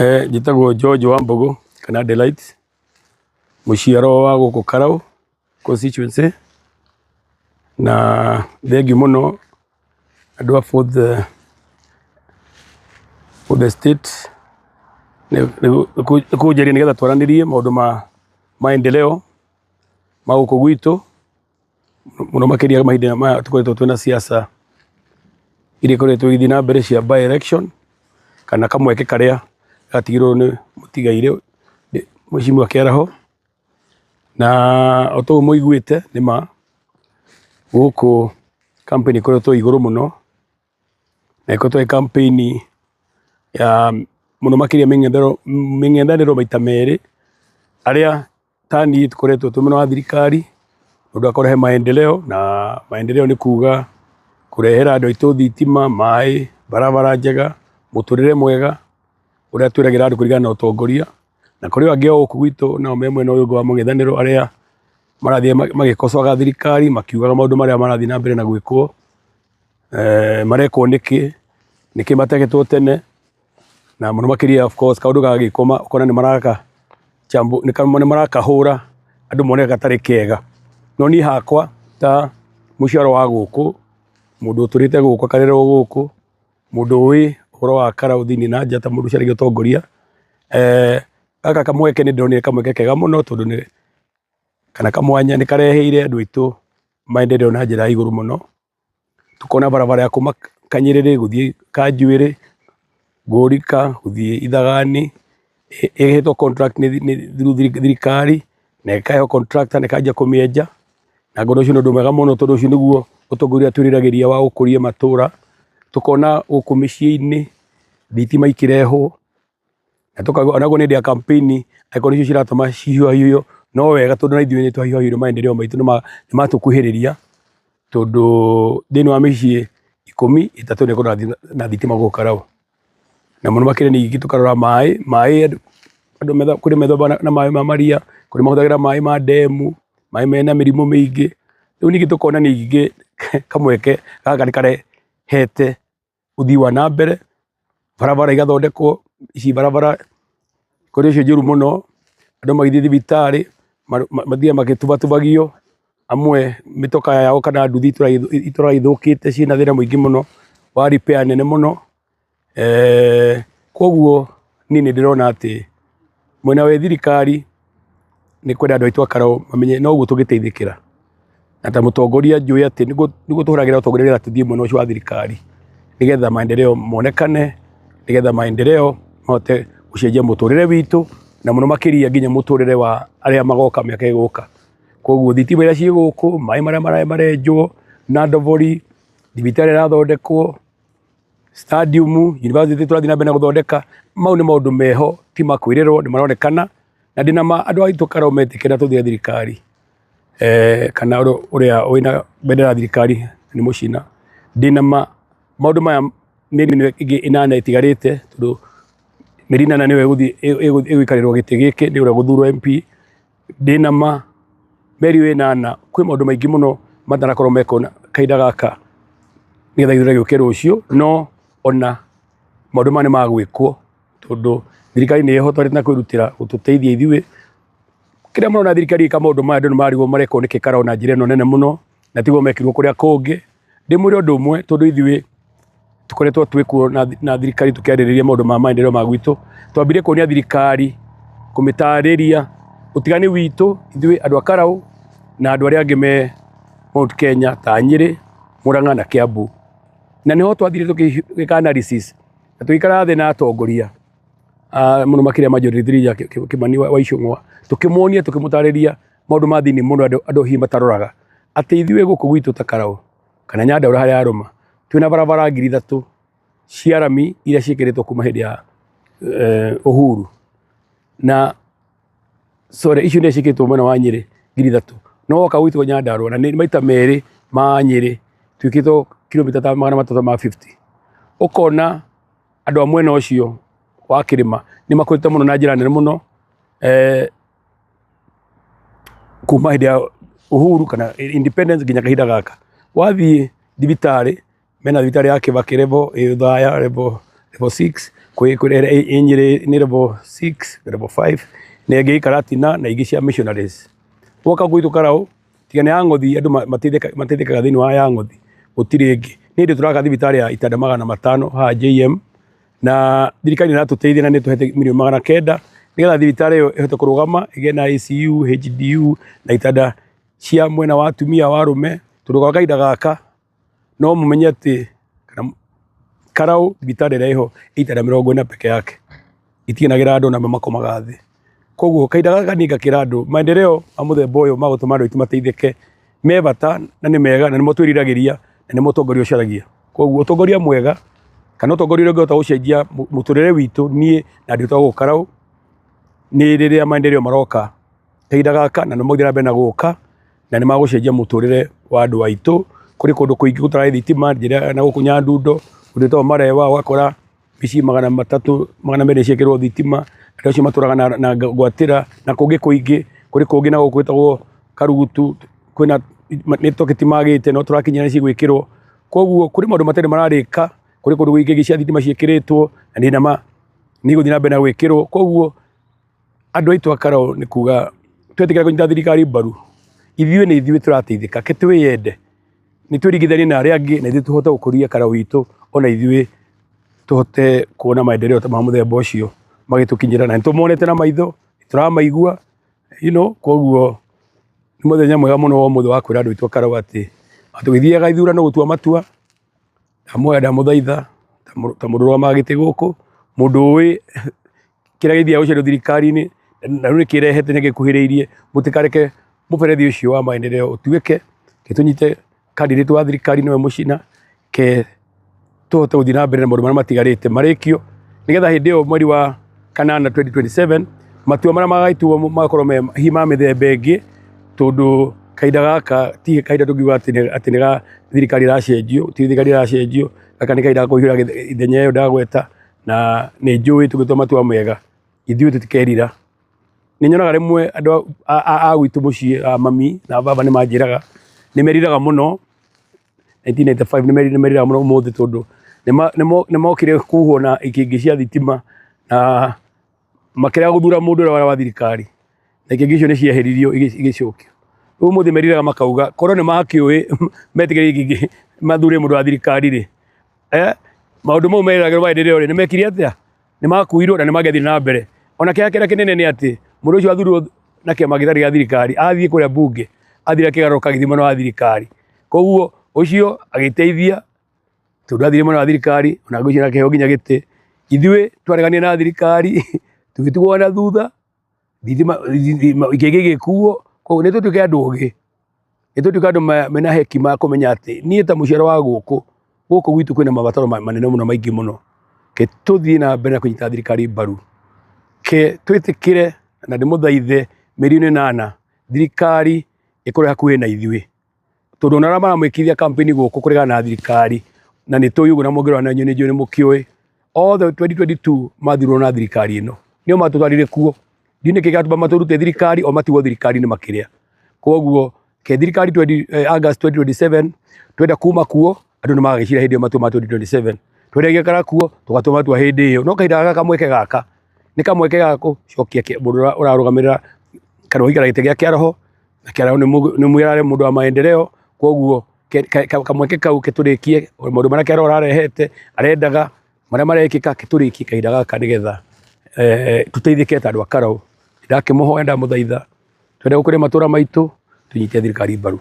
Njĩtagwo George Wambũgũ kana Delight, mũciarwo wa gũkũ Karaũ constituency, na thengiũ mũno andũ a Fourth Estate nĩ kũnjaria nĩgetha twaranĩrie maũndũ ma maendeleo ma gũkũ gwitũ. Mũno makĩria mahinda maya tũkoretwo twĩna siasa iria ikoretwo igĩthiĩ na mbere cia by election, kana kamweke karĩa gatigirwo nĩ mũtigairĩ Mheshimiwa Kĩaraho. Na o ta ũguo mũiguĩte nĩ ma gũkũ campaign ĩkoretwo ĩ igũrũ mũno, na ĩkoretwo ĩ campaign ya mũno makĩria mĩng'ethanĩro maita merĩ, arĩa ta niĩ tũkoretwo twĩ mwena wa thirikari ũndũ wa kũrehe maendeleo, na maendeleo nĩ kuga kũrehera andũ aitũ thitima, maĩ, barabara njega, mũtũrĩre mwega ũrĩa twĩragĩra andũ kũringana na ũtongoria. Na kũrĩ angĩ o gũkũ gwitũ nao me mwena ũyũ ũngĩ wa mũng'ethanĩro arĩa marathiĩ magĩkocoaga thirikari makiugaga maũndũ marĩa marathiĩ na mbere na gwĩkwo, marekwo nĩkĩ, nĩkĩ matekĩtwo tene. Na mũno makĩria of course kaũndũ gagĩkwo ũkona nĩ maraka nĩ marakahũra andũ mone gatarĩ kega. No niĩ hakwa ta mũciarwo wa gũkũ, mũndũ ũtũrĩte gũkũ akarererwo gũkũ, mũndũ ũĩ ũhoro wa Karaũ thĩiniĩ na nja ta mũndũ ũcaragia ũtongoria, gaka kamweke nĩ ndĩronire kamweke kega mũno tondũ nĩ kana kamwanya nĩ kareheire andũ aitũ maendeleo na njĩra ya igũrũ mũno. Tũkona barabara ya kuma Kanyĩrĩrĩ gũthiĩ Kanjuĩrĩ, Ngũrika gũthiĩ Ithagani, ĩhetwo contract nĩ through thirikari na ĩkaheo contractor na ĩkanjia kũmĩenja, na ngona ũcio nĩ ũndũ mwega mũno tondũ ũcio nĩguo ũtongoria ũrĩa twĩriragĩria wa gũkũria matũra. Tũkona gũkũ mĩciĩ-inĩ thitima ikĩrehwo. Na tũkaigua onakorwo nĩ hĩndĩ ya campaign angĩkorwo nĩcio ciratũma cihiũhahiũhio no wega tondũ na ithuĩ nĩ twahiũhahirio maendeleo maitũ nĩ matũkuhĩrĩria tondũ thĩinĩ wa mĩciĩ 10, 3 nĩ ĩkoragwo na thitima gũkũ Karau. Na mũno makĩria ningĩ tũkarora maĩ, maĩ andũ kũrĩ methambaga na maĩ ma maria, kũrĩ mahũthagĩra maĩ ma ndemu, maĩ mena mĩrimũ mĩingĩ. Rĩu ningĩ tũkona ningĩ kamweke gaka nĩ karehete ũthii wa na mbere, barabara igathondekwo, ici barabara kũrĩ icio njũru mũno, andũ magĩthiĩ thibitarĩ mathiaga magĩtubatubagio, amwe mĩtokaa yao kana nduthi itũraga ithũkĩte ciĩna thĩna mũingĩ mũno wa repair nene mũno. Koguo niĩ nĩ ndĩrona atĩ mwena wa thirikari nĩ kwenda andũ aitũ a Karau mamenye noguo tũngĩteithĩkĩra. Na ta mũtongoria njũĩ atĩ nĩguo tũhũragĩra ũtongoria nĩgetha tũthiĩ mwena ũcio wa thirikari nĩgetha maendeleo monekane, nĩgetha maendeleo mahote gũcenjia mũtũrĩre witũ na mũno makĩria nginya mũtũrĩre wa arĩa magoka mĩaka ĩgũka. Koguo thitima iria ciĩ gũkũ, maĩ marĩa marenjwo na ndobori, thibitarĩ ĩrathondekwo, stadium, university tũrathiĩ na mbere na gũthondeka, mau nĩ maũndũ meho ti ma kwĩrĩrwo nĩ maronekana na ndĩna ma andũ aitũ Karau metĩkĩra tũthiĩ thirikari kana ũrĩa wĩna bendera ya thirikari nĩ Mũchina, ndĩna ma maũndũ maya mĩeri ĩno ĩngĩ 8 ĩtigarĩte tondũ mĩeri 8 nĩyo ĩgũthiĩ ĩgũikarĩrwo gĩtĩ gĩkĩ nĩ ũrĩa ũgũthurwo MP, ndĩna ma mĩeri ĩyo 8 kwĩ maũndũ maingĩ mũno matanakorwo mekwo kahinda gaka nĩgetha gĩthurano gĩũke rũciũ, no ona maũndũ maya nĩ magwĩkwo tondũ thirikari nĩ ĩhotorete na kwĩrutĩra gũtũteithia ithuĩ. Kĩrĩa mũrona thirikari ĩgĩka maũndũ maya andũ nĩ mararigwo marekwo nĩkĩ Karau na njĩra ĩno nene mũno na tiguo mekirwo kũrĩa kũngĩ. Ndĩmwĩre ũndũ ũmwe tondũ ithuĩ tũkoretwo twĩ kuo na thirikari tũkĩarĩrĩria maũndũ ma maendeleo ma gwitũ, twambire kuonia thirikari kũmĩtarĩria ũtiganu witũ ithuĩ andũ a Karau na andũ arĩa angĩ me Mount Kenya ta Nyĩrĩ, Mũrang'a na Kĩambu. Na nĩho twathire tũgĩka analysis na tũgĩikara thĩ na atongoria mũno makĩria majority leader Kĩmani wa Ichung'wa, tũkĩmuonia tũkĩmũtarĩria maũndũ ma thĩiniĩ mũno andũ hihi mataroraga, atĩ ithuĩ gũkũ gwitũ ta Karau kana Nyandarua harĩa arũma, twĩna barabara 3,000 cia rami iria ciĩkĩrĩtwo kuma hĩndĩ ya Uhuru na sorry icio nĩ ciĩkĩrĩtwo mwena wa Nyĩrĩ 3,000 no woka gwitũ Nyandarua na nĩ maita merĩ ma Nyĩrĩ twĩkĩtwo kilomita ta 350, ũkona andũ a mwena ũcio wa kĩrĩma nĩ makũrĩte mũno na njĩra nene mũno kuma hĩndĩ ya Uhuru kana independence nginya kahinda gaka. Wathiĩ thibitarĩ mena thibitarĩ ya Kibaki level, ĩ Othaya level, level 6, kwĩ kwĩ Nyĩrĩ nĩ level 6, level 5, na ĩngĩ Karatina na ingĩ cia missionaries. Woka gwitũ Karau, tiga nĩ ya Ng'othi, andũ mateithĩkaga thĩinĩ wa ya Ng'othi, gũtirĩ ĩngĩ. Nĩ hĩndĩ tũraka thibitarĩ ya itanda 500 haha JM, na thirikari nĩ ĩratũteithia na nĩ ĩtũhete mirioni 900 nĩgetha thibitarĩ ĩyo ĩhote kũrũgama, ĩgĩe na ICU, HDU na itanda cia mwena wa atumia wa arũme, tondũ gwa kahinda gaka no mũmenye atĩ Karau thibitarĩ ĩrĩa ĩho ĩ itanda 40 peke yake, itikinagĩra andũ na makomaga thĩ. Koguo kahinda gaka niĩ ngakĩra andũ maendeleo ma mũthemba ũyũ ma gũtũma andũ aitũ mateithĩke me bata na nĩ mega na nĩmo twĩriragĩria na nĩmo ũtongoria ũcaragia. Koguo ũtongoria mwega kana ũtongoria ũrĩa ũngĩhota gũcenjia mũtũrĩre witũ niĩ na andũ aitũ a gũkũ Karau nĩ rĩrĩa maendeleo maroka kahinda gaka na nĩmo magũthiĩ na mbere na gũka na nĩ magũcenjia mũtũrĩre wa andũ aitũ. Kũrĩ kũndũ kũingĩ gũtarĩ thitima njĩra na gũkũ Nyandundo, kũndũ gwĩtagwo Marewa ũgakora mĩciĩ 300, 200 ciekĩrwo thitima, andũ acio matũraga na ngwatĩra na kũngĩ kũingĩ. Kũrĩ kũngĩ na gũkũ gwĩtagwo Karugutu kwĩna network timagĩte no tũrakinyĩra nĩ cigwĩkĩrwo. Koguo kũrĩ maũndũ matarĩ mararĩka, kũrĩ kũndũ kũingĩ cia thitima ciĩkĩrĩtwo na nĩ nama nĩ igũthiĩ na mbere na gwĩkĩrwo. Koguo andũ aitũ a Karau nĩ kuga twetĩkĩra kũnyita thirikari mbaru, ithuĩ nĩ ithuĩ tũrateithĩka, reke twĩyende, nĩ twĩringithanie na arĩa angĩ na ithuĩ tũhote gũkũria Karau itũ ona ithuĩ tũhote kuona maendeleo ma mũthemba ũcio magĩtũkinyĩra, na nĩ tũmonete na maitho, nĩ tũramaigua koguo nĩ mũthenya mwega mũno wa ũmũthĩ wa kwĩra andũ aitũ a Karau atĩ tũgĩthiaga ithurano gũtua matua, ndamũhoya ndamũthaitha ta mũndũ ũrũgamaga gĩtĩ gũkũ, mũndũ ũĩ kĩrĩa gĩthiaga gũcario thirikari-inĩ na rĩu nĩ kĩrehete nĩ gĩkuhĩrĩirie, mũtikareke mũberethi ũcio wa maendeleo ũtuĩke, ke tũnyite candidate wa thirikari nĩwe Mũcina, ke tũhote gũthiĩ na mbere na maũndũ marĩa matigarĩte marĩkio, nĩgetha hĩndĩ ĩyo mweri wa kanana 2027 matua marĩa magagĩtuo magakorwo me hihi ma mĩthemba ĩngĩ, tondũ kahinda gaka ti kahinda tũngiuga atĩ nĩ ga thirikari ĩracenjio, ti thirikari ĩracenjio, gaka nĩ kahinda ga kũihũra ithenya ĩyo ndagweta, na nĩ njũĩ tũgĩtua matua mega ithuĩ tũtikerira. Nĩ nyonaga rĩmwe andũ a gwitũ mũciĩ a mami na baba nĩ manjĩraga nĩ meriraga mũno 1995 nĩ meriraga mũno ũmũthĩ tondũ nĩ mokire kuhwo na ikĩngĩ cia thitima na makĩrega gũthura mũndũ ũrĩa warĩ wa thirikari na ikĩngĩ icio nĩ cieheririo igĩcokio. Rĩu ũmũthĩ meriraga makauga korwo nĩ makĩũĩ metĩkĩrie ikĩngĩ mathure mũndũ wa thirikari rĩ, maũndũ mau meragĩrwo maendeleo rĩ, nĩ mekire atĩa? Nĩ makuirwo na nĩ mangĩathire na mbere. Ona kĩeha kĩrĩa kĩnene nĩ atĩ mũndũ ũcio wathurirwo na kĩama gĩtarĩ gĩa thirikari athiĩ kũrĩa mbunge athire akĩgarũrũka agĩthiĩ mwena wa thirikari. Koguo ũcio agĩteithia tondũ athire mwena wa thirikari ona ngwĩciria akĩheo nginya gĩtĩ. Ithuĩ twareganire na thirikari tũgĩtigwo na thutha, thitima ikĩngĩ igĩkuo. Koguo nĩ tũtuĩke andũ ogĩ, nĩ tũtuĩke andũ mena hekima ya kũmenya atĩ niĩ ta mũciaro wa gũkũ, gũkũ gwitũ kwĩna mabataro manene mũno maingĩ mũno. Ke tũthiĩ na mbere na kũnyita thirikari mbaru, ke twĩtĩkĩre na ndĩmũthaithe mĩeri-inĩ 8 thirikari ĩkorwo hakuhĩ na ithuĩ, tondũ ona arĩa maramwĩkithia campaign gũkũ kũregana na thirikari, na nĩ tũĩ ũguo na mũngĩrora na inyuĩ nĩ njũĩ nĩ mũkĩũĩ, othe 2022 mathurirwo na thirikari ĩno, nĩo matũtwarire kuo. Ndiũĩ nĩkĩ gĩatũma matũrute thirikari o matigwo thirikari-inĩ makĩrĩa. Koguo ke thirikari August 2027 twenda kuma kuo, andũ nĩ magagĩcira hĩndĩ ĩyo matua ma 2027. Twenda gũikara kuo tũgatua matua hĩndĩ ĩyo. No kahinda gaka kamweke gaka nĩ kamweke ga gũcokia mũndũ ũrĩa ũrarũgamĩrĩra kana ũikara gĩtĩ gĩa kĩaroho, na kĩaroho nĩ mwĩrare mũndũ wa maendeleo, koguo kamweke kau tũrĩkie maũndũ marĩa kĩaroho ararehete arendaga marĩa marekĩka tũrĩkie kahinda gaka nĩgetha tũteithĩke ta andũ a Karau. Ndakĩmũhoya ndamũthaitha twende gũkũria matũra maitũ tũnyite thirikari mbaru.